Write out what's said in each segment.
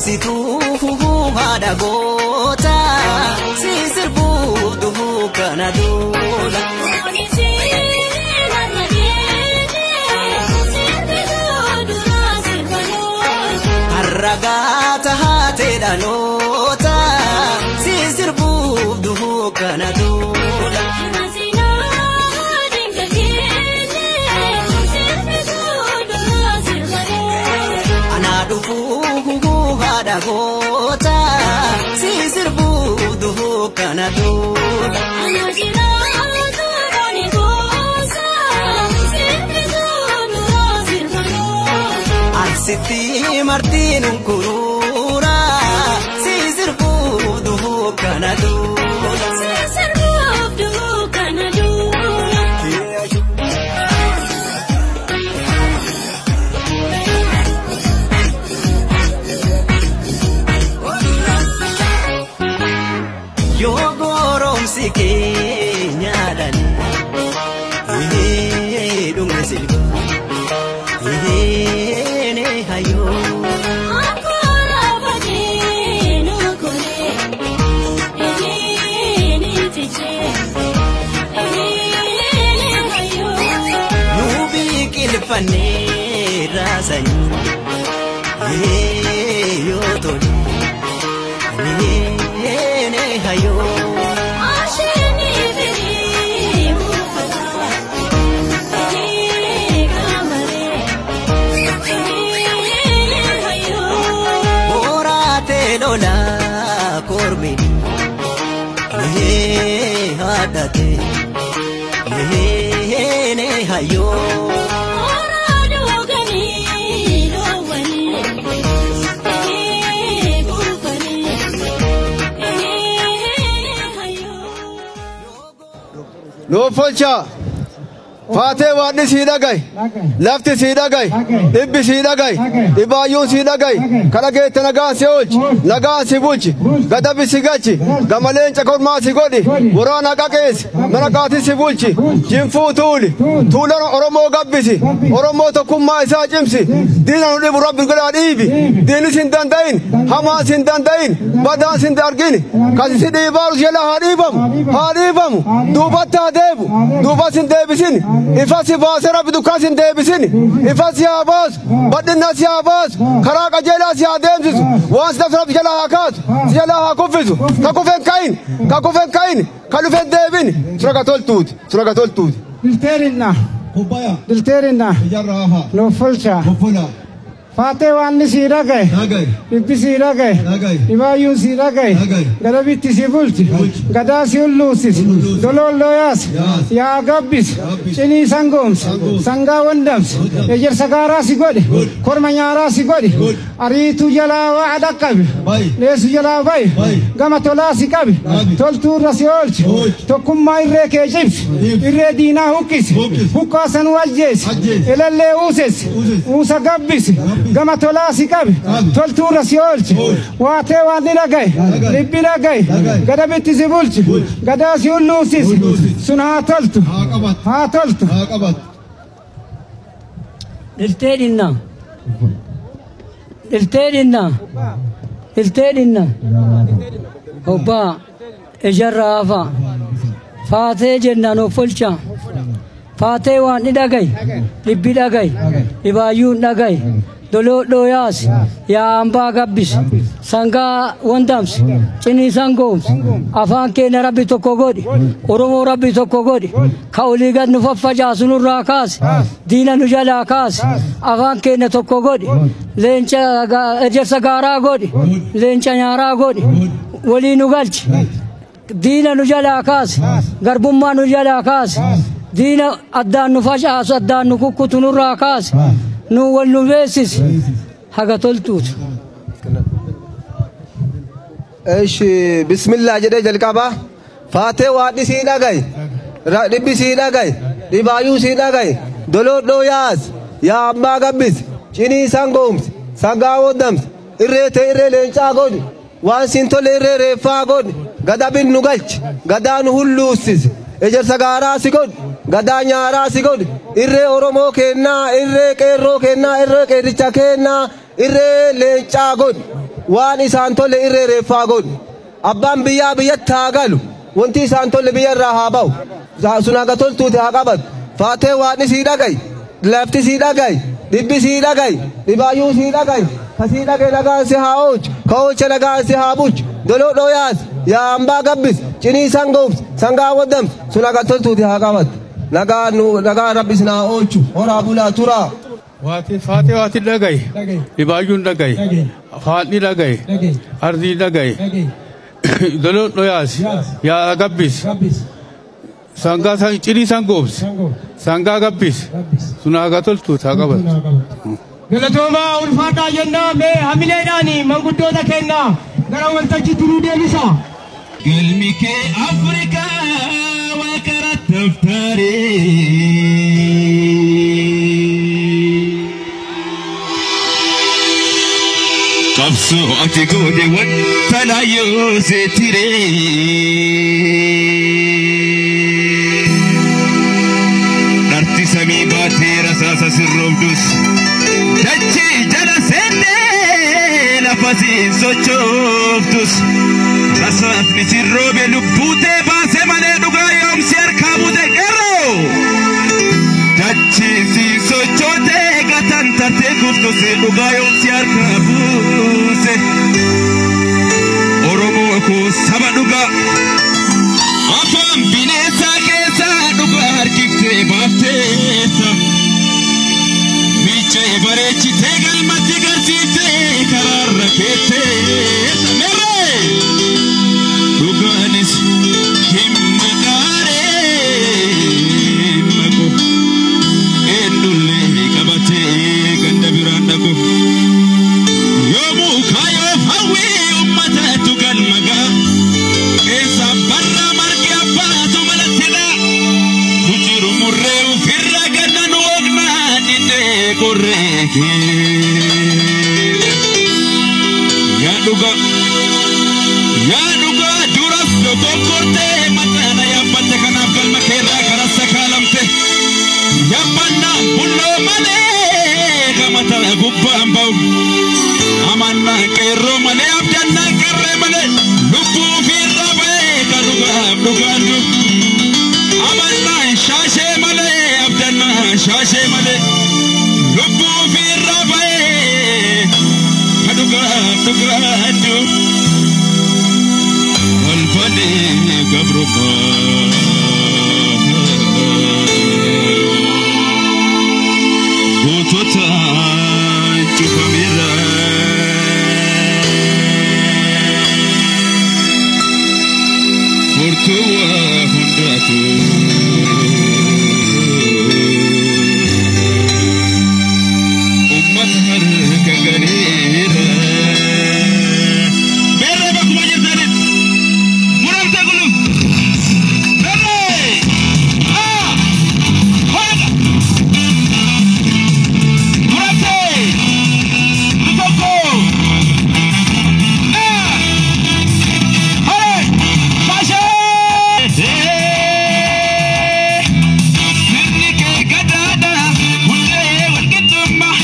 Arsituu haadha goota si sirbuuf duhuu kana duula. Harragaata haatee dhaloota si sirbuuf duhuu kana duula. Anaa dhufuu haadha goota si sirbuuf duhuu kana duula. Arsitti martiin kuruura si sirbuuf duhuu kana duula. Si sirbuuf duhuu kana duula. Yoo goromsi keenyaadhaan dhumne silba hayyoo. Akora fagee koree tichee hayyoo. Nu biqilfannee raasanii yoo tole hayyoo. Asheni firii buufataa kamaree hayyoo. Boraatee lolaa kormini haadhatee hayyoo. Oraa ganii loowwanii buufanii hayyoo. Nuuf Faatee waadni sii dhagaye, lafti sii dhagaye, dhibbi sii dhagaye, dhibaayyuun sii dhagaye, kara geette nagaan si oolchi, nagaan si bulchi, gadabi si gachi, gamaleen cakormaa si godhi, waraana qaqeessi, mana qaatii si bulchi, jinfuu tuuli, tuulan Oromoo gabbisi, Oromoo tokkummaa isaa cimsi, diina nu dhibu rabbi godhaa dhiibi, diinni sin danda'in, hamaan sin danda'in, badaan sin argin, kasi si dhiibaaru jala haa dhiibamu, haa dhiibamu, duubatti haa deebu, duuba sin deebisin. Ifa si baasee rabbi dukkan sin deebisin, ifa si haa baasu, badhinna si haa baasu, karaa qajeelaa si haa deemsisu, waan si dabsu rabbi jala haa kaasu, si jala haa kuffisu, ka kufen ka'in, ka kufen ka'in, ka dhufen deebin, suraga toltuuti, suraga toltuuti. Dilteerinna. Dilteerinna. Loffolcha. Faatee waan sii dhagaye. Dhibbi sii dhagaye. Dhibaayyuun sii dhagaye. Gadabitti si bulchi. Gadaa si hulluusisi. Dololloo yaas. Yaa gabbisi. Cinii sangoomsi. Sangaa wandamsi. Ejersa gaaraa si godhe. Korma nyaaraa si godhe. Ariituu jalaa waa dhaqqabe. Leessu jalaa bayi. Gama tolaa si qabe. Toltuurra si oolchi. Tokkummaa irree kee cibsi. Irree diinaa huqqisi. Huqqaa sanuu ajjeesi. Elallee uusesi. Uusa gabbisi. Gama tolaa si qabe. Toltuurra si oolchi. Waatee waan ni dhagaye. Dhibbi dhagaye. Gadabitti si bulchi. Gadaa si hulluusisi. Sun haa toltu. Haa toltu. Dhiltee dhinnaa. Dhiltee dhinnaa. Dhiltee dhinnaa. Obbaa ijarraa hafaa. Faatee jennaan of olchaa. Faatee waan ni dhagaye. Dhibbi dhagaye. Dhibaayyuun dhagaye. Doloo yaasi. Yaa hambaa gabbisi. Sangaa wandamsi. Cinii sangoomsi. Afaan keenya rabbi tokko godhi. Oromoo rabbi tokko godhi. Ka olii gad nu faffacaasu nurraa kaasi. Diina nu jalaa kaasi. Afaan keenya tokko godhi. Leenca ejersa gaaraa godhi. Leenca nyaaraa godhi. Walii nu galchi. Diina nu jalaa kaasi. Garbummaa nu jalaa kaasi. Diina addaan nu facaasu addaan nu kukkutu nurraa kaasi. Nu wal nu beeksisi. Haga toltuutu. Eshi bismillah jedhee jalqaba. Faatee waadni sii dhagaye, dhibbi sii dhagaye, dhibaayyuu sii dhagaye, doloodhoo yaas, yaa abbaa gabbisi, cinii sangoomsi, sangaa wodamsi, irree ta'e irree leencaa godhi, waan siin tole irree reeffaa godhi, gadabin nu galchi, gadaa nu hulluussisi, ejersa gaaraa si godhi, gadaa nyaaraa si godhi, irree Oromoo kennaa, irree qeerroo kennaa, irree qeerricha kennaa, irree leencaa godhi. Waan isaan tolle irree reeffaa godhu. Abbaan biyyaa biyyatti haa galu. Wanti isaan tolle biyya irraa haa ba'u. Sun haga toltuuti haa qabatu. Faatee waan sii dhaga'i. Lafti sii dhaga'i. Dhibbi sii dhaga'i. Dhibaayyuu sii dhaga'i. Ka sii dhaga'i nagaan si haa oolchu. Ka oolche nagaan si haa bulchu. Doloo dhooyaas. Yaa hambaa gabbis. Cinii sangoobs. Sangaa waddams. Sun haga toltuuti haa qabatu. Nagaan rabbi isin haa oolchu. Horaa bulaa turaa. Faatee waati dhaga'i. Dhibaayyuun dhaga'i. Faanni dhaga'i. Ardii dhaga'i. Doloo dhoyaas. Yaa gabbis. Sangaa cinii sangoobs. Sangaa gabbis. Sun haga toltuuti haa qabatu. Galatoomaa ulfaataa jennaa mee hamileedhaan manguddoota kennaa gara waltajjii turuu deebisa. Galmi kee Afrikaa waa karaa taftaaree. Qabsoo ati goote wanta laayyoo seetiree. Dharti samii baatee rasaasa sirroobdus. Dachee jala seentee lafa siin sochooftus. Rasaasni sirroobe lubbuutee baase malee dhugaa yoomsi harkaa buute qeerroo. Dachee siin sochootee gatan tartee kuftus dhugaa yoomsi harkaa buuse. Oromoo koo saba dhugaa. Afaan bineensaa keessaa dhugaa harkiftee baafteessa. Miiccee bareechitee galmatti garsiiftee karaarra keetteessa. Merree! Dhugaanis hin maqaaree maqu. Eenyullee qabatee ganda biraan dhaqu. Yoomuu kaayoof hawwii uummatatu galma ga'a. Keessa barra margi abbaatu malatti la'a. Kujiru murree ofirra ganna nu ognaa dhinnee qorree kee. Yaa dhugaa. Yaa dhugaa duras dogoggortee mataana yaabbatte kanaaf galma keerraa karaa sakaalamte. Yaabbannaa bulloo malee gamata gubbaan ba'u. Amannaa qeerroo malee abdannaa qarree malee lubbuu ofirra ba'ee kan dhugaaf dhugaan du'u. Amannaa shaashee malee abdannaa shaashee malee lubbuu ofirra ba'ee kan dhugaaf dhugaan du'u. Balbalee gabrummaa. Gootota cufameera. Furtuu waa hundaatu. Uummata harka galeera. Beerree bakkuma jirtanitti. Muramte guluf. Beerree! Haa! Haadha! Muramte! Tokko! Haa! Hare! Shaashee! Sirni kee gadaadha. Hundee walqixxummaa.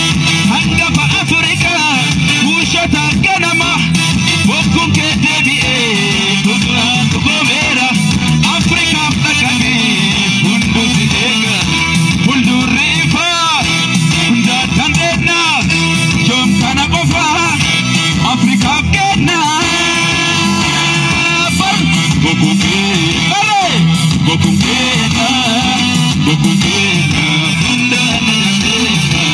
Hangafa Afrikaa. Kuushota ganama. Bokkuun kee deebi'ee dhugaa dhugoomeera. Afrikaaf dhaqamee hunduu si eega. Fuuldurri ifaa hundaa dandeenya. Yoom kana qofaa Afrikaaf kenna. Bar bokkuun kee bare bokkuun keenna bokkuun keenna hundaa dandeenya.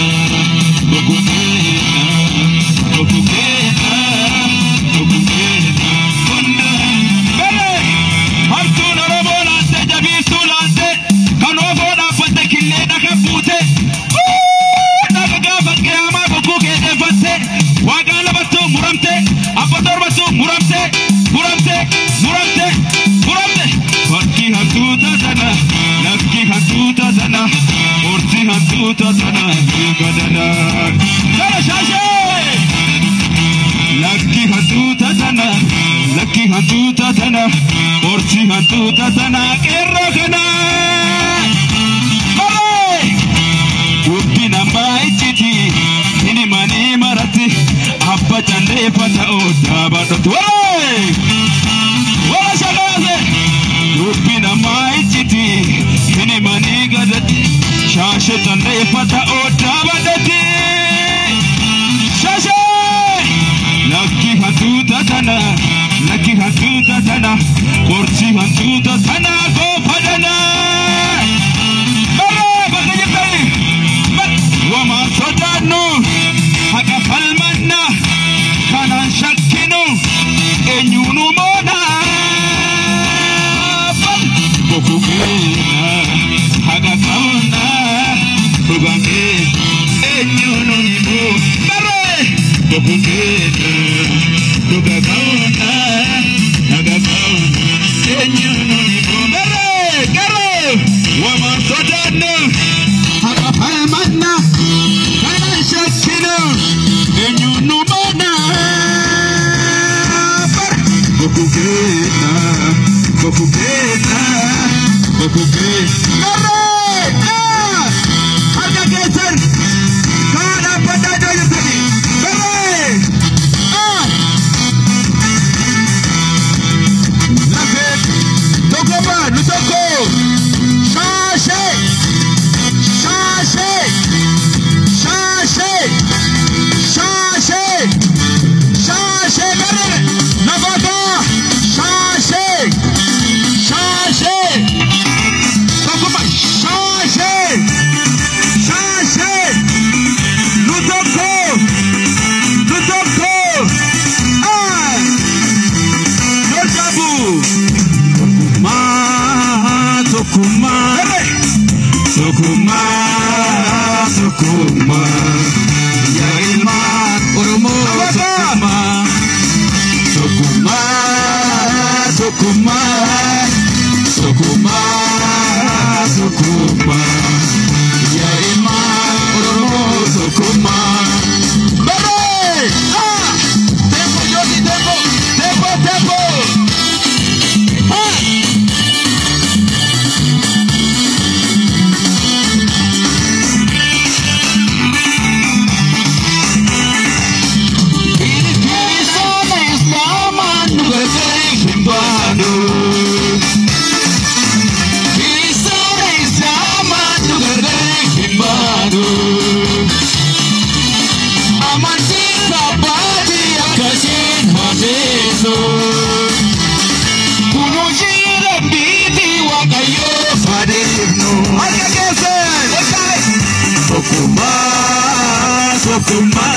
Bokkuun keenna bokkuun keenna bokkuun keenna hundaa bare. Hartuun Oromoo laalte jabiiftuu laalte kan ofoo dhaabbatte killee dhaka buute. Dhaga gaafa qiyaamaa bokkuu keeteeffatte waaqaa labattuu muramte abba torbattuu muramte muramte muramte muramte. Bakki hantuuta sana lakki hantuuta sana orsi hantuuta sana gadada. Gara shaashee! Lakki hantuuta sana lakki hantuuta sana orsi hantuuta sana qeerroo kana. Barree! Dubbi namaa iccitii inni manii maratti abba calleeffa ta'u Dhuftu waree warra shaqaase dubbi namaa icciiti hin himanii gadatti shaashee tanneeffata odaa badhatti shaashee lakki hantuuta tana lakki hantuuta tana qorsi hantuuta tana goofadhana baree bakka jirtani wamaa sodaannu haqa falmanna kanan shakkinu eenyuunu moona boku keenya haqa qabna dhugaan keenya eenyuunu himu baree boku keenya dhuga qabna haqa qabna eenyuunu himu baree garee wamaa sodaannu haqa falmanna kanan shakkinu eenyuunu moona Bokukena, bokukena, bokukena. Garee! Harka keessan kaa dhaabbadhaa iddoo jirtani. Garee! Lafee tokkummaa nu tokko. Shaashee! Shaashee! Shaashee! Shaashee! Shaashee garee! Nafataa! Shaashee! Shaashee! Tokkummaa! Shaashee! Shaashee! Nu tokko! Nu tokko! Lolchabu! Tokkummaa! Tokkummaa! Tokkummaa! Tokkummaa! Yaa ilmaan Oromoo tokkummaa! Tokkummaa! Tokkummaa! Tokkummaa! Tokkummaa! Yaa ilmaan Oromoo tokkummaa! Baree! Tempo Josi tempo! Tempo tempo! Kiristaana Islaamaan nu gargaaree hin baanu. Kiristaana Islaamaan nu gargaaree hin baanu. Amantiin abbaatii akkasiin haaseessu. Kunuunsi rabbiitii Waaqayyoo fadeefnu. Harka keessan! Tokkummaa tokkummaa.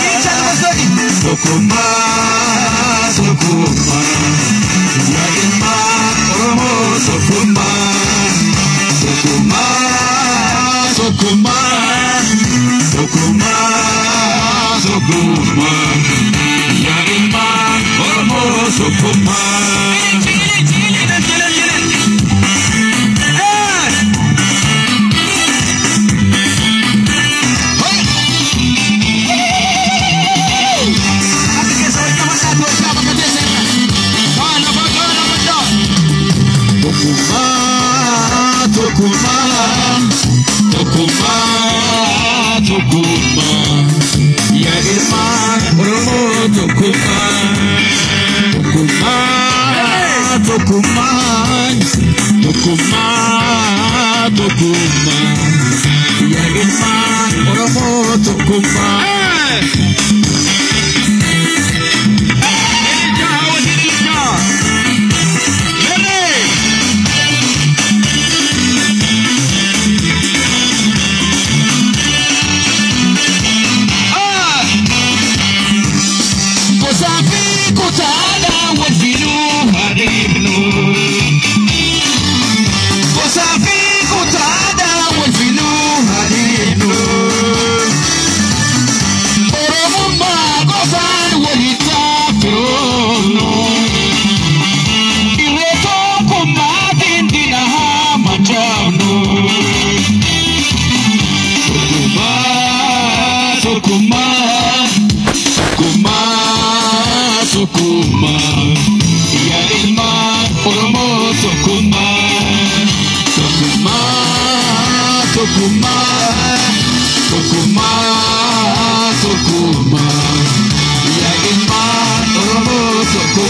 Tokkummaa tokkummaa. Yaa ilmaan Oromoo tokkummaa. Tokkummaa tokkummaa. Tokkummaa tokkummaa. Yaa ilmaan Oromoo tokkummaa. Tokkummaa tokkummaa tokkummaa tokkummaa yaa ilmaan Oromoo tokkummaa tokkummaa tokkummaa tokkummaa tokkummaa yaa ilmaan Oromoo tokkummaa. Tokkummaa yaa ilmaan Oromoo tokkummaa tokkummaa tokkummaa tokkummaa tokkummaa yaa ilmaan Oromoo tokkummaa.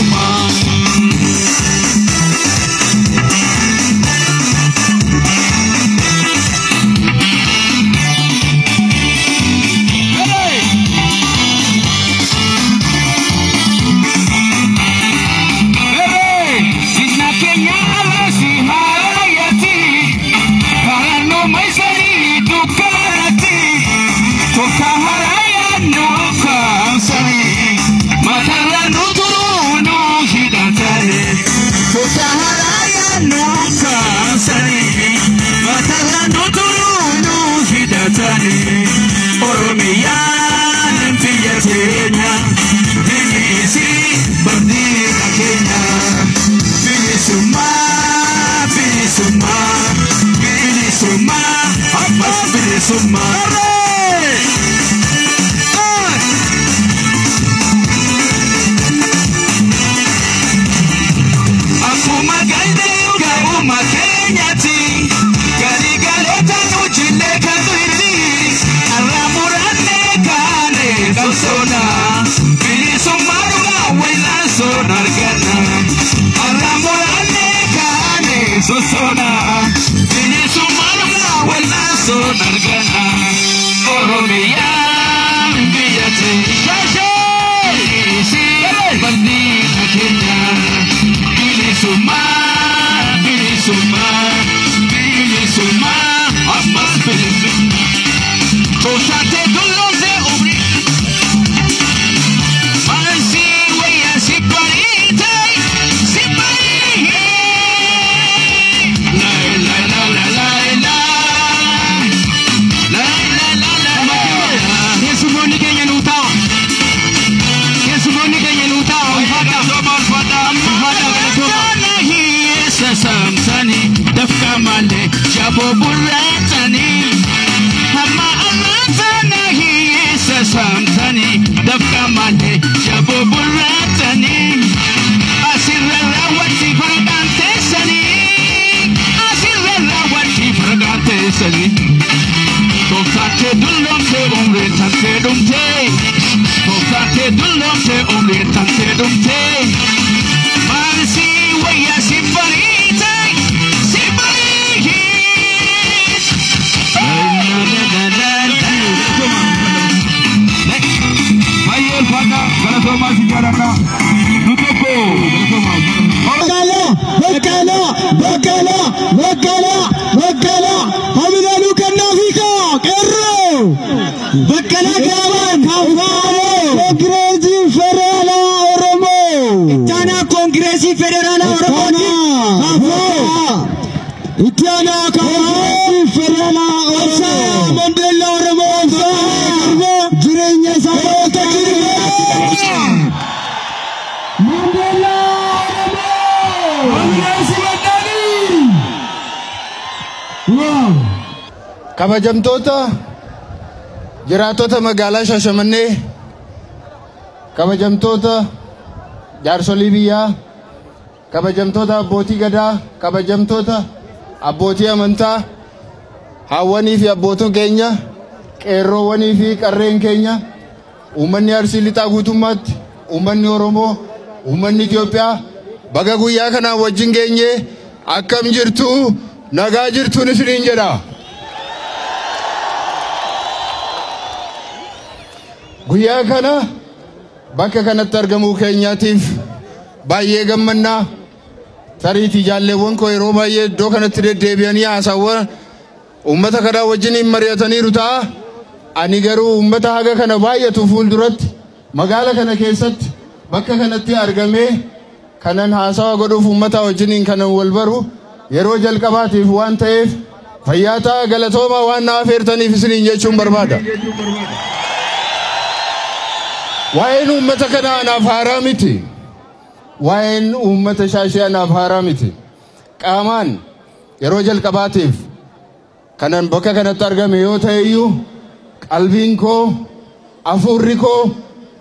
Oromiyaan biyya teenya bilisii bardiidha keenya bilisummaa bilisummaa bilisummaa ammas bilisummaa. Akkuma gandee gaa'uma keenyatti galiigaloota nujilee kan turii har'a murannee kaane qabsoona bilisummaa dhugaa wal'aansoon arganna har'a murannee kaane sosoona bilisummaa dhugaa wal'aansoon arganna Oromiyaan biyya teenya bilisii bardiidha keenya. Bilisummaa, bilisummaa, bilisummaa, ammas bilisummaa. Tolchaatee dulloomsee umrii. Maansii wayyaa si bariitee, si bariitee. Laa laa laa laa laa laa. Laa laa laa laa laa. Keessummoonni keenya nuu ta'a. Keessummoonni keenya nuu ta'a. Ulfaadhaa. Ulfaadhaa galatooma. Saamsanii dafqa malee jaboo burraatanii hamma allaatana hiyyeessa saamsanii dafqa malee jaboo burraatanii asirra raawwatti farqaan teessanii asirra raawwatti farqaan teessanii tooftaatee dulloomtee umriin tantee dhumtee tooftaatee dulloomtee umriin tantee dhumtee maalsi wayyaa si bariite si bariite. Baay'ee ulfaadhaa galatoomaa si jaalladha. Nu tokko galatoomaa. Baqqalaa Baqqalaa Baqqalaa Baqqalaa Hamilaluu Kennaafiikaa Qeerroo Baqqalaa Gaabaan Koongireesii Federaalaa Oromoo Ittaanaa Koongireesii Federaalaa Oromooti Ittaanaa Koongireesii Federaalaa Oromoo Mandeellaa Oromoo jireenya isaa Mandeellaa Kabajamtoota jiraattota magaalaa Shaashamannee, kabajamtoota jaarsolii biyyaa, kabajamtoota abbootii gadaa, kabajamtoota abbootii amantaa, haawwanii fi abbootiin keenya, qeerroowwanii fi qarreen keenya, uummanni Arsii Lixaa guutummaatti, uummanni Oromoo, uummanni Itoophiyaa baga guyyaa kanaan wajjin geenye akkam jirtu nagaa jirtuun isiniin jedha. Guyyaa kana bakka kanatti argamuu keenyaatiif baay'ee gammannaa. Tariitii jaalleewwan koo yeroo baay'ee iddoo kanatti deddeebi'anii haasawwan uummata kanaa wajjin mari'ataniiru ta'a. Ani garuu uummata haga kana baay'atu fuulduratti magaala kana keessatti bakka kanatti argamee kanan haasawa godhuuf uummata wajjiniin kanan wal baru yeroo jalqabaatiif waan ta'eef fayyaa ta'a galatoomaa waan na afeertaniif isiniin jechuun barbaada. Waa'een uummata kanaa anaaf haaraa miti. Waa'een uummata Shaashee anaaf haaraa miti. Qaamaan yeroo jalqabaatiif kanan bakka kanatti argame yoo ta'e iyyuu qalbiin koo, hafuurri koo,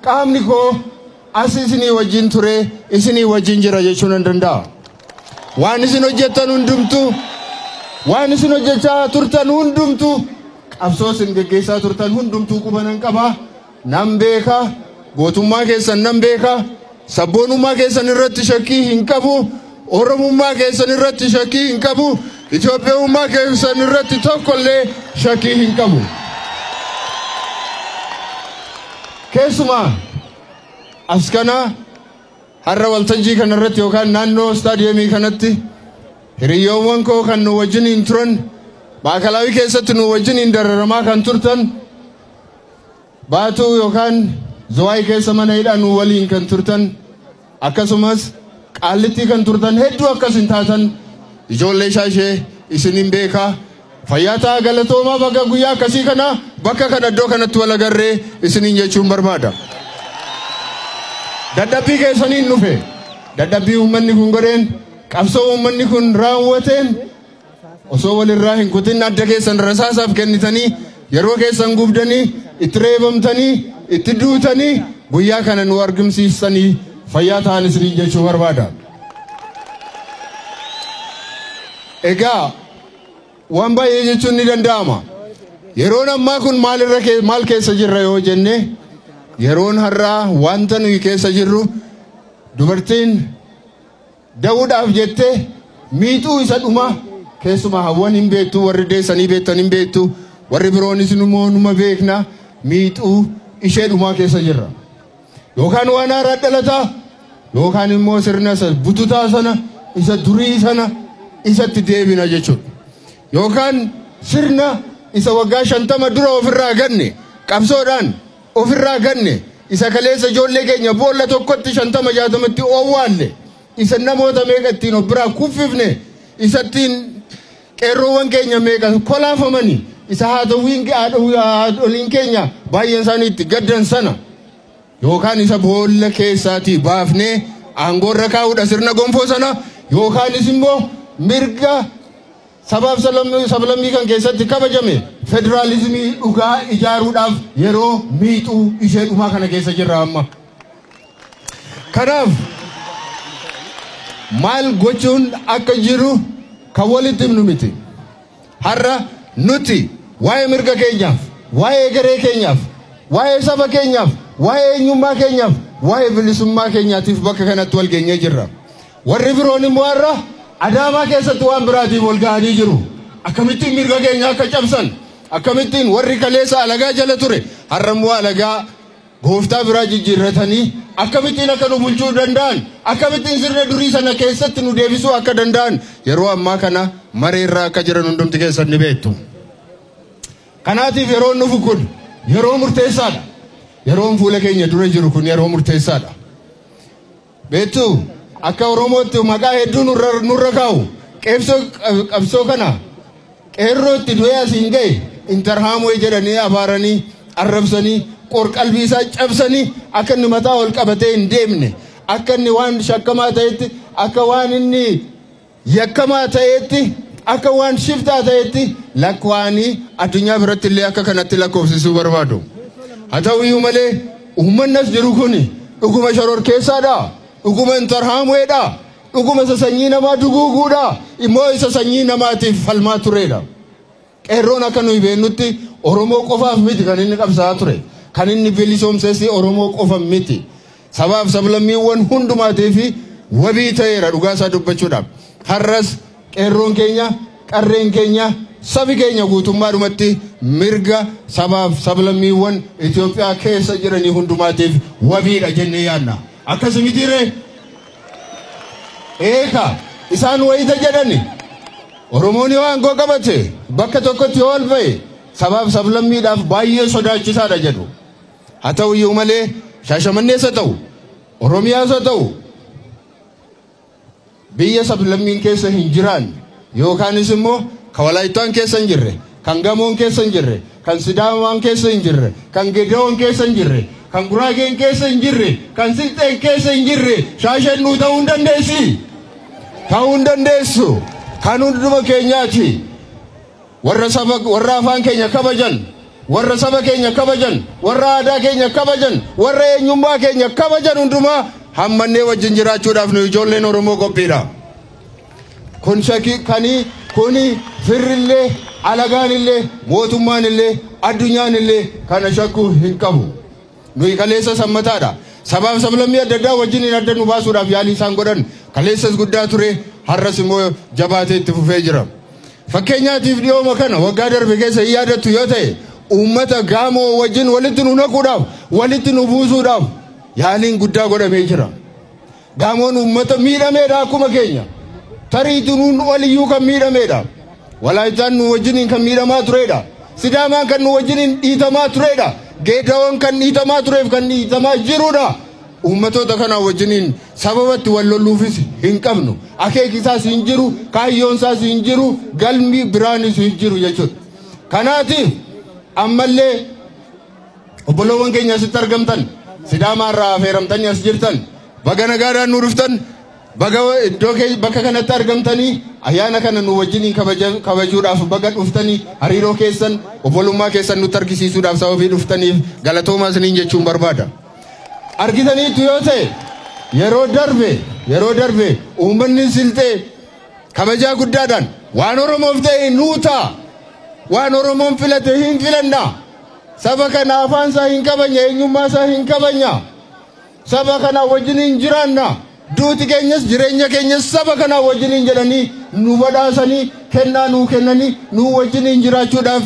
qaamni koo as isinii wajjin ture, isinii wajjin jira jechuun nan danda'a. Waan isin hojjettan hundumtuu, waan isin hojjechaa turtan hundumtuu, qabsoo isin geggeessaa turtan hundumtuu quba nan qaba, nan beeka, gootummaa keessan nan beeka, sabboonummaa keessan irratti shakkii hin qabu, Oromummaa keessan irratti shakkii hin qabu, Itoophiyummaa keessan irratti tokkollee shakkii hin qabu. Keessumaa as kana har'a waltajjii kanarratti yookaan naannoo istaadiyeemii kanatti hiriyyoowwan koo kan nu wajjiniin turan maakalaawii keessatti nu wajjiniin dararamaa kan turtan Baatuu yookaan Zuwaay keessa mana hidhaa nu waliin kan turtan akkasumas Qaallittii kan turtan hedduu akkas hin taatan ijoollee Shaashee isinin beekaa Fayyaa ta'aa, galatoomaa. Bakka guyyaa akkasii kana, bakka kana, iddoo kanatti wal agarree isiniin jechuun barbaada. Dadhabbii keessaniin dhufe, dadhabbii uummanni kun godheen, qabsoo uummanni kun raawwateen, osoo walirraa hin kutin adda keessan rasaasaaf kennitanii, yeroo keessan gubdanii, itti reebamtanii, itti duutanii guyyaa kana nu argamsiisanii, fayyaa ta'an isiniin jechuu barbaada. Egaa waan baay'ee jechuun ni danda'ama. Yeroon ammaa kun maalirra maal keessa jirra yoo jenne, yeroon har'aa wanta nuyi keessa jirru dubartiin da'uudhaaf jettee miixuu isa dhuma. Keessumaa hawwan hin beektu, warri deessanii beektan hin beektu, warri biroonis immoo numa beekna, miixuu ishee dhumaa keessa jirra. Yookaan waan haaraa dhalataa, yookaan immoo sirna isa bututaa sana, isa durii sana isatti deebina jechuudha. Yookaan sirna isa waggaa 50 dura ofirraa ganne, qabsoodhaan ofirraa ganne, isa kaleessa ijoollee keenya boolla tokkotti 50 60tti owwaalle, isa namoota meeqa ittiin of biraa kuffifne, isattiin qeerroowwan keenya meeqa kolaafamanii, isa haadholiin keenya baay'een isaanii itti gaddan sana, yookaan isa boolla keessaatii baafnee aangoorra kaa'uudha sirna gonfoo sana, yookaanis immoo mirga sabaaf sablammii kan keessatti kabajame federaalizimii dhugaa ijaaruudhaaf yeroo miixuu ishee dhumaa kana keessa jirra amma. Kanaaf maal gochuun akka jiru kan walitti himnu miti. Har'a nuti waa'ee mirga keenyaaf, waa'ee garee keenyaaf, waa'ee saba keenyaaf, waa'ee eenyummaa keenyaaf, waa'ee bilisummaa keenyaatiif bakka kanatti wal geenyee jirra. Warri biroon immoo har'a Adaamaa keessatti waan biraatiif wal ga'anii jiru. Akkamittiin mirga keenya akka cabsan, akkamittiin warri kaleessa alagaa jala ture har'a immoo alagaa gooftaa biraa jijjiirratanii akkamittiin akka nu bulchuu danda'an, akkamittiin sirna durii sana keessatti nu deebisuu akka danda'an yeroo ammaa kana mareerraa akka jiran hundumti keessan ni beektu. Kanaatiif yeroon dhufu kun yeroo murteessaadha. Yeroon fuula keenya dura jiru kun yeroo murteessaadha. Beektu, akka Oromootti maqaa hedduu nurra kaa'u. Qabsoo kana qeerrootti du'ee asiin ga'e Intarhaamoo jedhanii abaaranii, arrabsanii, qorqalbii isaa cabsanii, akka inni mataa ol qabatee hin deemne, akka inni waan shakkamaa ta'etti, akka waan inni yakkamaa ta'etti, akka waan shiftaa ta'etti lakkaa'anii addunyaa biratti illee akka kanatti lakkoofsisuu barbaadu. Haa ta'u iyyuu malee uummanni as jiru kun dhuguma shororkeessaadha, dhuguma intarhaamuweedha, dhuguma isa sanyii namaa duguuguudha, immoo isa sanyii namaatiif falmaa turedha. Qeerroon akka nuyi beeknutti Oromoo qofaaf miti kan inni qabsaa'aa ture. Kan inni bilisoomses Oromoo qofa miti. Sabaaf sablammiiwwan hundumaatiif wabii ta'eera dhugaa isaa dubbachuudhaaf. Har'as qeerroon keenya, qarreen keenya, sabi keenya guutummaadhumatti mirga sabaaf sablammiiwwan Itoophiyaa keessa jiranii hundumaatiif wabiidha jennee yaadna. Akkasumitiiree? Eeka isaan wayita jedhani Oromoon yoo aangoo qabate, bakka tokkotti yoo ol ba'e, sabaaf sablammiidhaaf baay'ee sodaachisaadha jedhu. Haa ta'u iyyuu malee Shaashamannees haa ta'u, Oromiyaas haa ta'u, biyya sablammiin keessa hin jiraanne, yookaanis immoo kan Walaayittaan keessa hin jirre, kan Gamoon keessa hin jirre, kan Sidaamaan keessa hin jirre, kan Gede'oon keessa hin jirre, kan Guraageen keessa hin jirre, kan Silxeen keessa hin jirre Shaasheen nuu ta'uu hin dandeessi. Ta'uu hin dandeessu. Kan hunduma keenyaati. Warra saba, warra afaan keenya kabajan, warra saba keenya kabajan, warra aadaa keenya kabajan, warra eenyummaa keenya kabajan hundumaa hammannee wajjin jiraachuudhaaf nu ijoolleen Oromoo qophiidha. Kun shakii kanii kuni firrillee, alagaanillee, mootummaanillee, addunyaanillee kana shakkuu hin qabu. Nuyi kaleessa sammataadha. Sabaaf sablammii adda addaa wajjin hin adda nu baasuudhaaf yaalii isaan godhan kaleessas guddaa ture, har'as immoo jabaatee itti fufee jira. Fakkeenyaatiif dhiyooma kana waggaa darbe keessa hin yaadattu yoo ta'e, uummata Gaamoo wajjin walitti nu naquudhaaf, walitti nu buusuudhaaf yaaliin guddaa godhamee jira. Gaamoon uummata miidhameedha akkuma keenya. Tariitu nuun oliyyuu kan miidhameedha. Walaayittaan nu wajjiniin kan miidhamaa turedha. Sidaamaan kan nu wajjiniin dhiitamaa turedha. Geedawoon kan dhiitamaa tureef kan dhiitamaa jirudha. Uummatoota kana wajjiniin sababatti wal lolluufis hin qabnu. Akeeki isaas hin jiru, kaayyoon isaas hin jiru, galmi biraanis hin jiru jechuudha. Kanaatiif ammallee obboloowwan keenya asitti argamtan, Sidaamaa irraa affeeramtanii as jirtan, baga nagaadhaan nu dhuftan, baga iddoo bakka kanatti argamtanii ayyaana kana nu wajjiniin kabajuudhaaf baga dhuftanii hariiroo keessan obbolummaa keessan nutti argisiisuudhaaf sababii dhuftaniif galatoomaa isiniin jechuun barbaada. Argitaniitu yoo ta'e yeroo darbe uummanni Silxee kabajaa guddaadhaan waan Oromoof ta'e nuu ta'a, waan Oromoon filate hin filanna, saba kana afaan isaa hin kabanya, eenyummaa isaa hin kabanya, saba kana wajjiniin jiraanna, duuti keenyas jireenya keenyas saba kana wajjiniin jedhanii nu badhaasanii kennaa nuu kennanii nu wajjiniin jiraachuudhaaf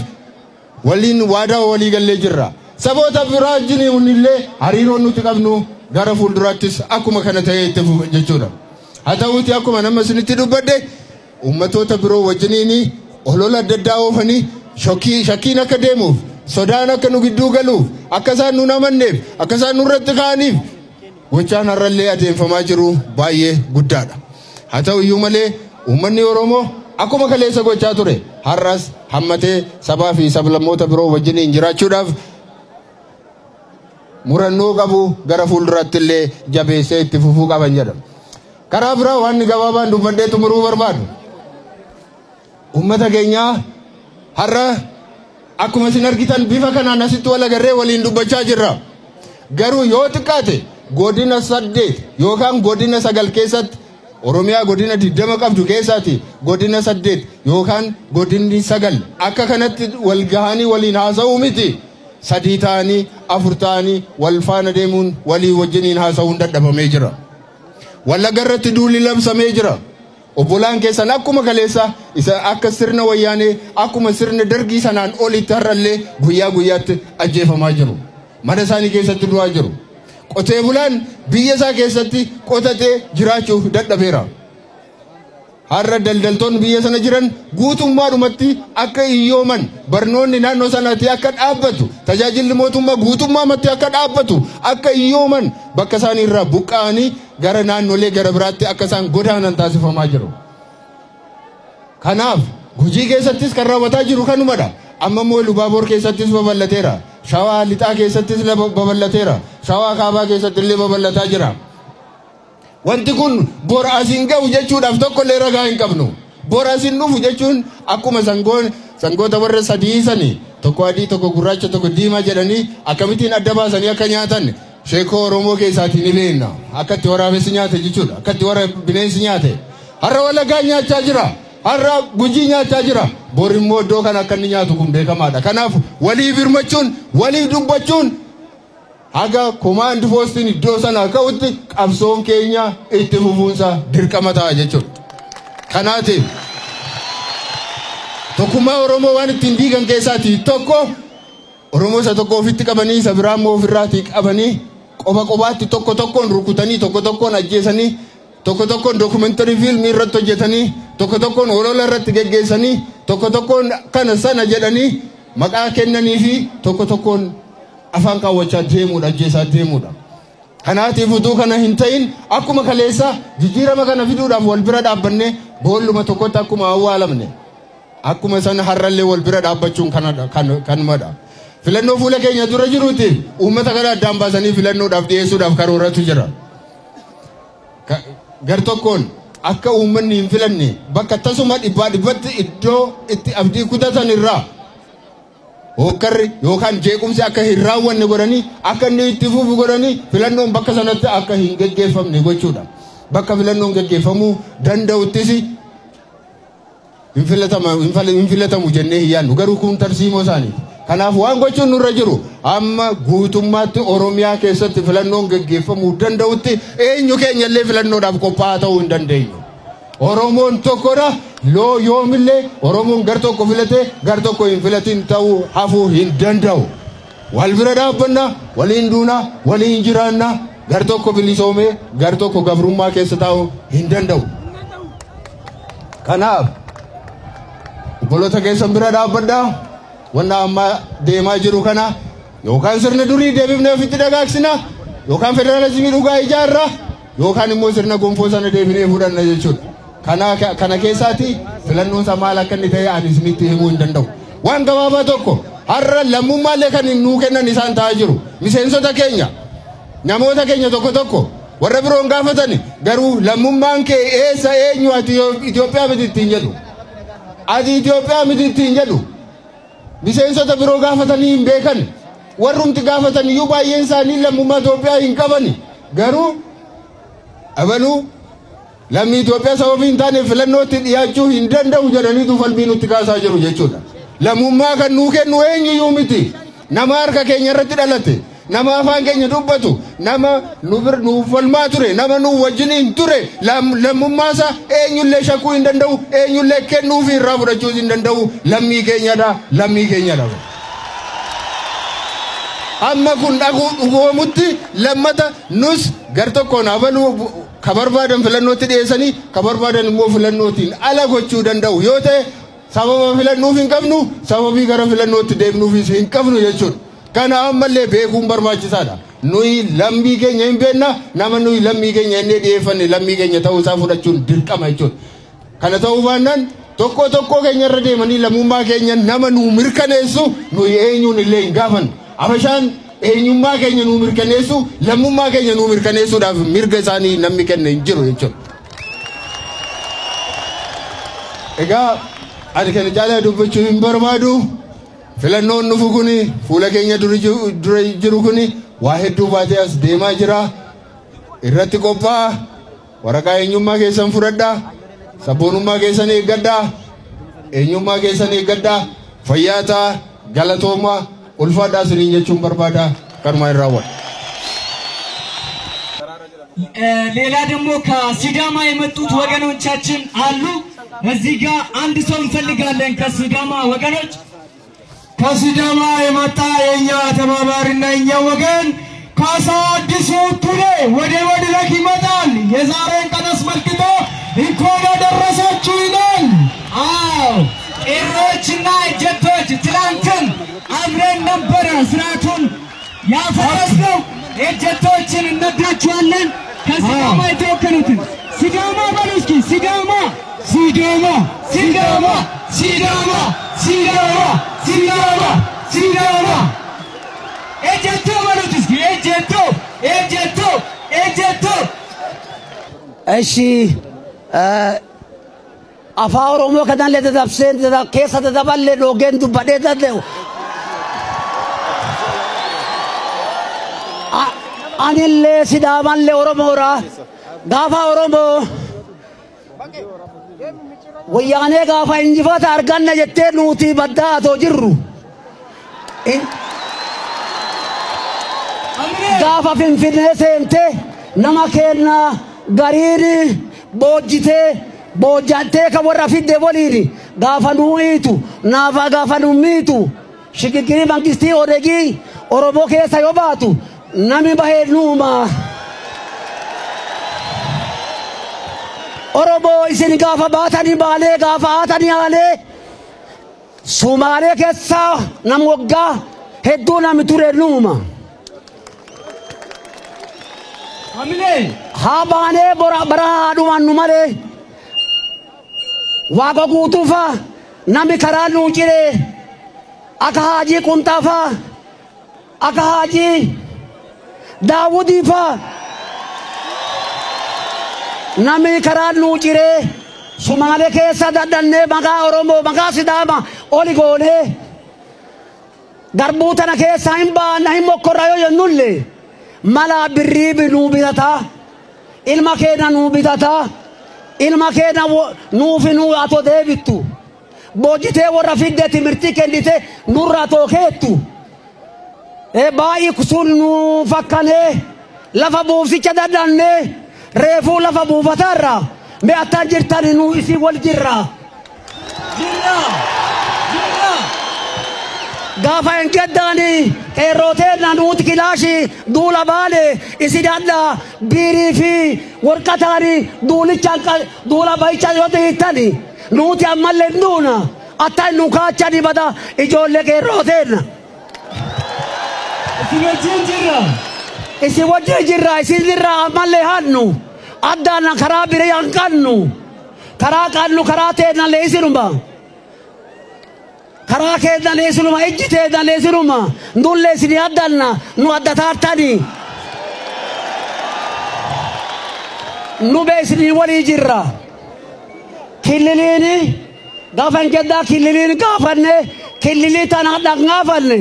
waliin waadaa walii gallee jirra. Saboota biraa wajjiniin illee hariiroon nuti qabnu gara fuulduraattis akkuma kana ta'ee itti fufa jechuudha. Haa ta'uuti akkuma nama isinitti dubbadhe uummatoota biroo wajjiniin olola adda addaa oofanii shakkiin akka deemuuf, sodaan akka nu gidduu galuuf, akka isaan nu amanneef, akka isaan nurratti ka'aniif gochaan har'allee adeemfamaa jiru baay'ee guddaadha. Haa ta'u iyyuu malee uummanni Oromoo akkuma kaleessa gochaa ture har'as hammatee sabaa fi sablammoota biroo wajjiniin jiraachuudhaaf murannoo qabu gara fuulduraatti illee jabeessee itti fufuu qaban jedhama. Karaa biraa waan gabaabaan dubbadhee xumuruu barbaadu. Uummata keenyaa har'a akkuma isin argitan bifa kanaan asitti wal agarree waliin dubbachaa jirra. Garuu yoo xiqqaate godina 8 yookaan godina 9 keessatti Oromiyaa godina 20 qabdu keessaati godina 8 yookaan godinni 9 akka kanatti wal gahanii waliin haasa'uu miti. 3 ta'anii 4 ta'anii wal faana deemuun walii wajjiniin haasa'uun dadhabamee jira. Wallagga irratti duulli labsamee jira. Obbolaan keessan akkuma kaleessa isa akka sirna wayyaanee akkuma sirna dargii sanaan olitti har'allee guyyaa guyyaatti ajjeefamaa jiru. Mana isaanii keessatti du'aa jiru. Qotee bulaan biyya isaa keessatti qotatee jiraachuuf dadhabeera. Har'a daldaltoonni biyya sana jiran guutummaadhumatti akka hiyyooman, barnoonni naannoo sanaatti akka dhaabbatu, tajaajilli mootummaa guutummaamatti akka dhaabbatu, akka hiyyooman bakka isaanii irraa buqqa'anii gara naannolee gara biraatti akka isaan godaanan taasifamaa jiru. Kanaaf Gujii keessattis kan raawwataa jiru kanumadha. Amma immoo Lubaaboor keessattis babal'ateera. Shawaa lixaa keessattis babal'ateera. Shawaa kaabaa keessatti illee babal'ataa jira. Wanti kun bor asiin ga'u jechuudhaaf tokko illee ragaa hin qabnu. Bor asiin dhufu jechuun akkuma sangoota warra sadii sanii tokko adii, tokko gurraacha, tokko diimaa jedhanii akkamittiin adda baasanii akka nyaatan sheekoo Oromoo keessaatii ni beekna. Akka itti waraabessi nyaate jechuudha. Akka itti warra bineensi nyaate. Har'a Wallaggaa nyaachaa jira. Har'a Gujii nyaachaa jira. Bor immoo iddoo kana akka inni nyaatu kun beekamaadha. Kanaaf waliif hirmachuun, waliif dubbachuun haga komaandi poostiin iddoo sana ka'utti qabsoon keenya itti fufuunsa dirqama ta'a jechuudha. Kanaatiif tokkummaa Oromoo waan ittiin diigan keessaatii tokko Oromoo isa tokko ofitti qabanii isa biraa immoo ofirraatii qabanii qofa qofaatti tokko tokkoon rukutanii tokko tokkoon ajjeesanii tokko tokkoon dookumentarii fiilmii irratti hojjetanii tokko tokkoon olola irratti geggeessanii tokko tokkoon kana sana jedhanii maqaa kennanii fi tokko tokkoon afaan kaawwachaa deemuudha, ajjeesaa deemuudha. Kanaatiif utuu kana hin ta'in akkuma kaleessa jijjiirama kana fiduudhaaf wal bira dhaabbannee boolluma tokkotti akkuma awwaalamne akkuma sana har'allee wal bira dhaabbachuun kanumadha. Filannoo fuula keenya dura jiruutiif uummata kana addaan baasanii filannoodhaaf dhiyeessuudhaaf karooratu jira. Gar tokkoon akka uummanni hin filanne bakka tasuma dhibbaa dhibbatti iddoo itti abdii kutatan irraa hokkarri yookaan jeequmsi akka hin raawwanne godhanii akka inni itti fufu godhanii filannoon bakka sanatti akka hin geggeeffamne gochuudha. Bakka filannoon geggeeffamuu danda'uttis hin filatamu jennee hin yaadnu, garuu kun tarsiimoo isaaniiti. Kanaaf waan gochuun nurra jiru amma guutummaatti Oromiyaa keessatti filannoon geggeeffamuu danda'utti eenyu keenya illee filannoodhaaf qophaa'aa ta'uu hin dandeenyu. Oromoon tokkodha. Loo yoomillee Oromoon gar tokko filatee gar tokko hin filatin ta'uu hafuu hin danda'u. Wal bira dhaabbanna, waliin duuna, waliin jiraanna, gar tokko bilisoomee gar tokko gabrummaa keessa taa'uu hin danda'u. Kanaaf obboloota keessan bira dhaabbadhaa. Wanna amma deemaa jiru kana yookaan sirna durii deebifnee ofitti dagaagsina Yookaan federaalizimii dhugaa ijaarra yookaan immoo sirna gonfoo sana deebinee fudhanna jechuudha. Kana keessaati filannoon isaa maal akka inni ta'e ani isinitti himuu hin danda'u. Waan gabaabaa tokko har'a lammummaallee kan nuu kennan isaan ta'aa jiru. Miseensota keenya namoota keenya tokko tokko warra biroon gaafatani garuu lammummaan kee eessa eenyu ati Itoophiyaa miti ittiin jedhu. Ati Itoophiyaa miti ittiin jedhu. Miseensota biroo gaafatanii hin beekan. Warrumti gaafatan iyyuu baay'een isaanii lammummaa Itoophiyaa hin qabani. Garuu abaluu lammii Itoophiyaa sababii hin taane filannootti dhiyaachuu hin danda'u jedhaniitu falmii nutti kaasaa jiru jechuudha. Lammummaa kan nuu kennu eenyuyyuu miti. Nama harka keenya irratti dhalate, nama afaan keenya dubbatu, nama nu falmaa ture, nama nu wajjiniin ture, lammummaa isaa eenyullee shakkuu hin danda'u, eenyullee kennuufi irraa fudhachuus hin danda'u. Lammii keenyadha, lammii keenyadha. Amma kun dhugoomutti lammata nus gar tokkoon abaluu ka barbaadan filannootti dhiyeessanii ka barbaadan immoo filannootiin ala gochuu danda'u yoo ta'e sababa filannuuf hin qabnu sababii gara filannootti deemnuufis hin qabnu jechuudha. Kana ammallee beekuun barbaachisaadha. Nuyi lammii keenya hin beekna, nama nuyi lammii keenya inni dhiyeeffanne lammii keenya ta'uusaa fudhachuun dirqama jechuudha. Kana ta'uu baannaan tokko tokko keenya irra deemanii lammummaa keenya nama nuu mirkaneessu nuyi eenyuun illee hin gaafannu. Abashaan eenyummaa keenya nuu mirkaneessu lammummaa keenya nuu mirkaneessuudhaaf mirga isaanii namni kenne hin jiru jechuudha. Egaa ani kana caalaa dubbachuu hin barbaadu. Filannoon dhufu kuni fuula keenya dura jiru kuni waa hedduu baatee as deemaa jira. Irratti qophaa'a. Waraqaa eenyummaa keessan fudhadhaa. Sabboonummaa keessan eeggadhaa. Eenyummaa keessan eeggadhaa. Fayyaa ta'aa. Galatoomaa. Ulfaadhaa isiniin jechuun barbaada. Kanumaan hin raawwadha. ሌላ ደግሞ ከሲዳማ የመጡት ወገኖቻችን አሉ። እዚህ ጋር አንድ ሰው እንፈልጋለን ከሲዳማ ወገኖች። ከሲዳማ የመጣ የኛ ተባባሪና የኛ ወገን ካሳ አዲሱ ቱሌ ወደ መድረክ ይመጣል። የዛሬን ቀን አስመልክቶ እንኳን አደረሳችሁ ይላል። አዎ ቄሮችና እጀቶች ትላንትን አብረን ነበረ ስርዓቱን ያፈረስነው። እጀቶችን እንወዳችኋለን። ከሲዳማ የተወከሉትን ሲዳማ በሉ እስኪ። ሲዳማ ሲዳማ ሲዳማ ሲዳማ ሲዳማ ሲዳማ ሲዳማ ኤጀቶ በሉት እስኪ። ኤጀቶ ኤጀቶ ኤጀቶ። እሺ afaan Oromoo kanallee dadabseen keessa dadaballee dhoogeen dubbadhee danda'u. Anillee Sidaamallee Oromoodha. Gaafa Oromoo wayyaanee gaafa injifata arganna jettee nuti baddaa atoo jirru. Gaafa Finfinnee seentee nama keenya gariin boojjitee boojjantee kan warra fidde waliin gaafa nuu hiitu naafa gaafa nuu miitu shigigirii mangistii odeegii Oromoo keessa yoo baatu namni bahee nuuma. Oromoo isin gaafa baatanii baalee gaafa haatanii haalee Sumaalee keessa nam waggaa hedduu namni ture nuuma. Haa baanee bara haa dhumannu malee Waaqa guutuufa namni karaa nuu ciree akka Haajii Qunxaafaa akka Haajii Daawudiifaa namni karaa nuu ciree Sumaalee keessa dadhannee maqaa Oromoo maqaa Sidaama oli goonee garbuu tana keessa hin baanna hin mokkorra yoo jennullee mala birrii nuu bitataa ilma keenya nuu bitataa ilma keenya nuufi nuu atoo deebittu boojjitee warra fidde timirtii kennite nurra atoo keettu baay'ee sun nuu fakkanee lafa buufsicha dadhannee reefuu lafa buufataarra mee attaan jirtani nuu isii wal jirra. Gaafa hin geddaani qeerrooteen nuuti kilaashii duula baane isin adda biirii fi warqataani duulichaan duula bahicha yoo hiittani nuuti ammallee hin duuna attaan nu kaachani bada ijoollee qeerrooteen. Isin wajjin jirra. Isin wajjin jirra isin irraa ammallee hannu addaan karaa bira hanqannu karaa qannu karaa teennallee isinuma karaa keennallee isinuma ijji teennallee isinuma nullee isin addanna nu addataartani nu bee isin walii jirra killiliini gaafan jedhaa killiliin gaafanne killilii tana dhaqngaafanne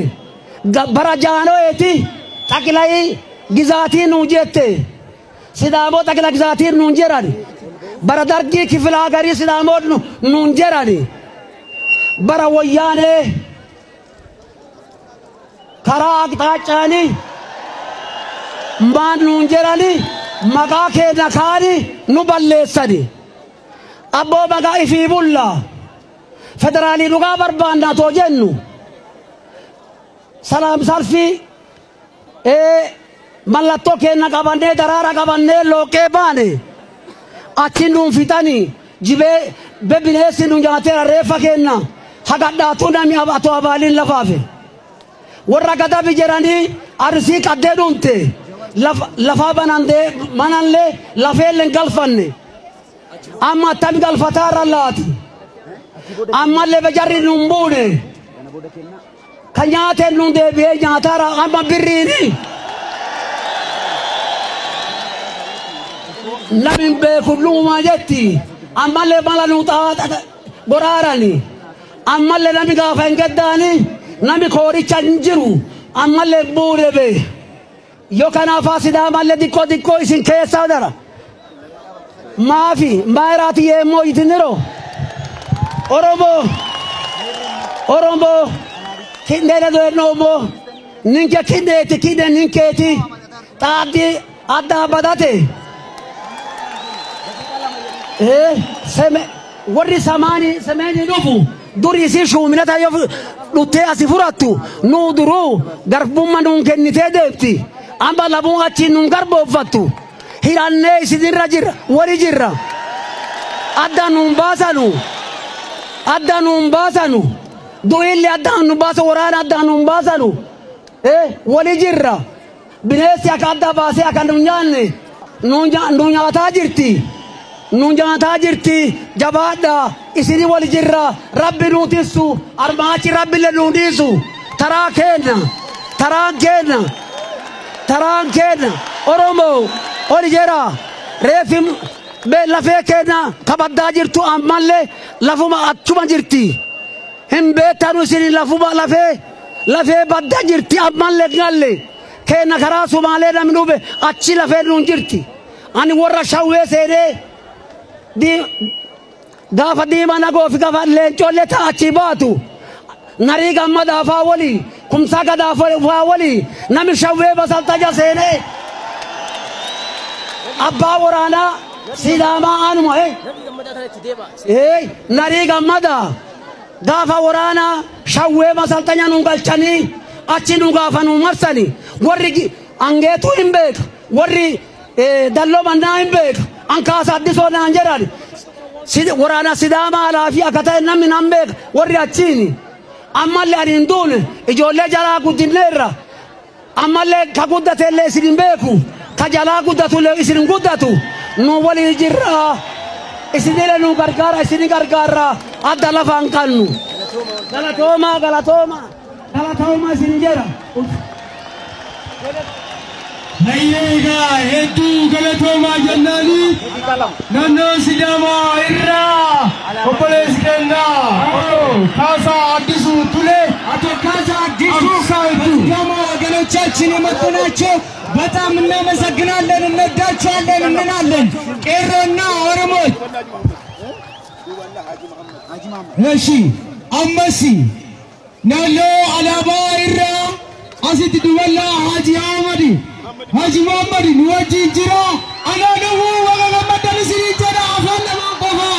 bara jaano'eeti xaqilai gizaatii nuun jette sidaamoo xaqila gizaatii nuun jedhan bara dargii kifilaa garii sidaamoo nuun jedhan bara wayyaanee karaa aqxaacaani maan nuun jedhani maqaa keenya kaani nu balleessani abboo maqaa ifii bulla federaalii dhugaa barbaannaa too jennu salaam salfii mallattoo keenya qabannee daraara qabannee looqee baane achi nuun fixanii jibee bebineessi nu nyaateera reeffa keenya hagadhaatuu nami atoo abaaliin lafaafe warra gadabi jedhanii arsii qaddee dhumte lafaa banandee manallee lafeelleen galfanne amma attami galfataarra laati ammallee bejarri nuun buune ka nyaateen nuun deebi'ee nyaataara amma birriini namin beeku lumaa jetti ammallee mala nu goraarani ammallee nami gaafa hin gaddaani nami kooricha hin jiru ammallee buune bee yoo kanaafaa sidaamallee xiqqoo xiqqoo isin keessaa dara maafi maayiraati yeemmoo itiniro Oromoo Oromoo kinnee doonoomoo ninke kinneeti kinne ninkeeti xaaddi adda badate seme warri samaani semeeni dhufu durii isii shuuminata yoo dhuttee asi furattu nuu duruu garbumma nuun kennitee deemti amma labuun achi nuun garbooffattu hidhannee isinirra jirra wali jirra adda nuun baasanu adda nuun baasanu du'illi adda nuun baasu waraana adda nuun baasanu wali jirra bineensi akka adda baasee akka nu nyaanne nu nyaataa jirti nu nyaataa jirti jabaadha isini wali jirra rabbi nuu tissu armaachi rabbillee nuu dhiisu taraa keenna taraan keenna taraan keenna Oromoo oli jira reefi lafee keenna kabaddaa jirtu ammallee lafuma achuma jirti hin beektanu isin lafuma lafee baddaa jirti ammallee galle keenna karaa Sumaalee namni dhufe achi lafee nuun jirti ani warra shawwee seenee gaafa diimaa nagoo fi gaafa leencollee ta'a achi baatu narii gammadaa faa walii kumsaa gadaa faa walii nami shawwee basaltaja seenee abbaa waraanaa sidaamaa anuma narii gammadaa gaafa waraanaa shawwee masaltaja nu galchanii achi nu gaafa nu marsanii warri angeetuu hin beeka warri dalloo mannaa hin beeka ankaasa addisoo naan jedhan waraana sidaamaa alaa fi akka ta'e namni nan beeka warri achiini ammallee ani hin duune ijoollee jalaa guddinneerra ammallee ka guddatellee isin hin beeku ka jalaa guddatullee isin hin guddatu nu walii jirra isinillee nu gargaara isin gargaara adda lafa hin qabnu galatooma galatooma galatooma isin jedha. Hayyeegaa hedduu galatoomaa jennaani naannoo Sidaamaa irraa obboleessi keenya Kaasaa Addisuu Tulee አቶ ካሳ አዲሱ ከሲዳማ ወገኖቻችን የመጡ ናቸው። በጣም እናመሰግናለን፣ እንወዳቸዋለን እንላለን። ቄሮና ኦሮሞች እሺ አመሲ naannoo alaabaa irraa asitti duballaa Haji Ahmadi Haji Muhammad nu wajjin jira. Anaa dhufuu waga gammaddan isinii jedha afaan lamaan qofa.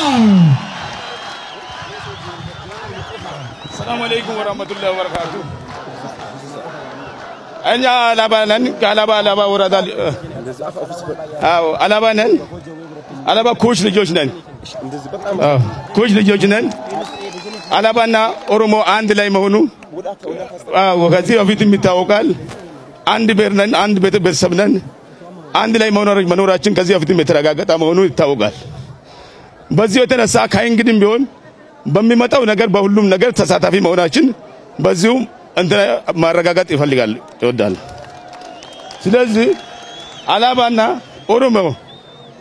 السلام عليكم ورحمة الله وبركاته. أنا አላባ ነን ከአላባ አላባ ወረዳ አዎ አላባ ነን። አላባ ኩሽ ልጆች ነን። አዎ ኩሽ ልጆች ነን። አላባና ኦሮሞ አንድ ላይ መሆኑ አዎ ከዚህ በፊትም ይታወቃል። አንድ ብሔር ነን፣ አንድ ቤተሰብ ነን። አንድ ላይ መኖራችን ከዚህ በፊትም የተረጋገጠ መሆኑ ይታወቃል። በዚህ የተነሳ ከእንግዲህም ቢሆን በሚመጣው ነገር በሁሉም ነገር ተሳታፊ መሆናችን በዚሁ እንትን ማረጋገጥ ይፈልጋል ይወዳል። ስለዚህ አላባና ኦሮሞ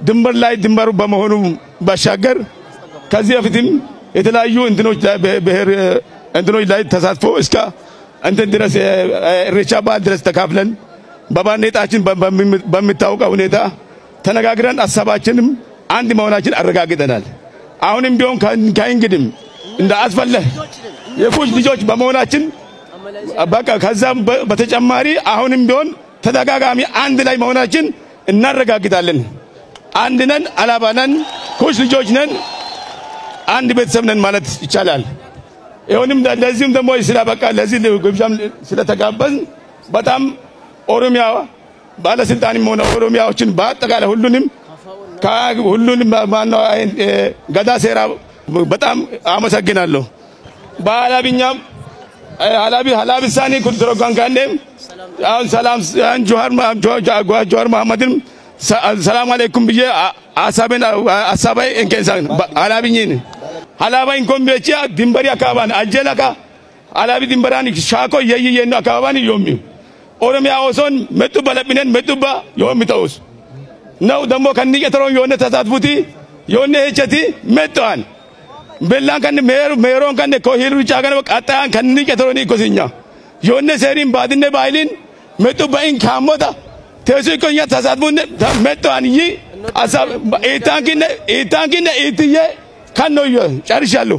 ድንበር ላይ ድንበሩ በመሆኑ ባሻገር ከዚህ በፊትም የተለያዩ እንትኖች ላይ ብሔር እንትኖች ላይ ተሳትፎ እስከ እንትን ድረስ ኢሬቻ በዓል ድረስ ተካፍለን በባርኔጣችን በሚታወቀው ሁኔታ ተነጋግረን ሀሳባችንም አንድ መሆናችን አረጋግጠናል። አሁንም ቢሆን ከእንግዲህም እንደ አስፈለህ የኩሽ ልጆች በመሆናችን በቃ ከዛም በተጨማሪ አሁንም ቢሆን ተደጋጋሚ አንድ ላይ መሆናችን እናረጋግጣለን። አንድ ነን፣ አላባ ነን፣ ኩሽ ልጆች ነን፣ አንድ ቤተሰብ ነን ማለት ይቻላል። ይሁንም ለዚህም ደግሞ ስላበቃ ለዚህ ግብዣም ስለተጋበዝን በጣም ኦሮሚያ ባለስልጣንም ሆነ ኦሮሚያዎችን በአጠቃላይ ሁሉንም ማነው ገዳ ሴራ በጣም አመሰግናለሁ። በአላቢኛም ሀላቢ ሀላቢሳኒ ኩድሮጋን ካኔም አሁን ሰላም ጆሃር መሐመድን ሰላም አለይኩም ብዬ ሀሳቤን ሀሳባይ እንከንሳን ሀላቢኝን ሀላባ እንኮን ቤቻ ድንበሪ አካባን አጀለካ ሀላቢ ድንበራን ሻኮ የይየኑ አካባን ዮሚ ኦሮሚያ ኦሶን መጡባ ለብነን መጡባ ዮሚ ተውስ ነው ደግሞ ከኒ ቀተሮን የሆነ ተሳትፉቲ የሆነ ሄቸቲ መጥቷን ቤላን ከን ሜሩ ሜሮን ከን ኮሂሉ ጫገነ ቀጣያን ከኒ ቀተሮን ይኮሲኛ የሆነ ሰሪን ባድነ ባይሊን መጡባ ኢን ካሞታ ተሱ ይኮኛ ተሳትፉን መጥቷን ይ አሳብ ኢታንኪነ ኢታንኪነ ኢትየ ከኖዮ ጨርሻለሁ።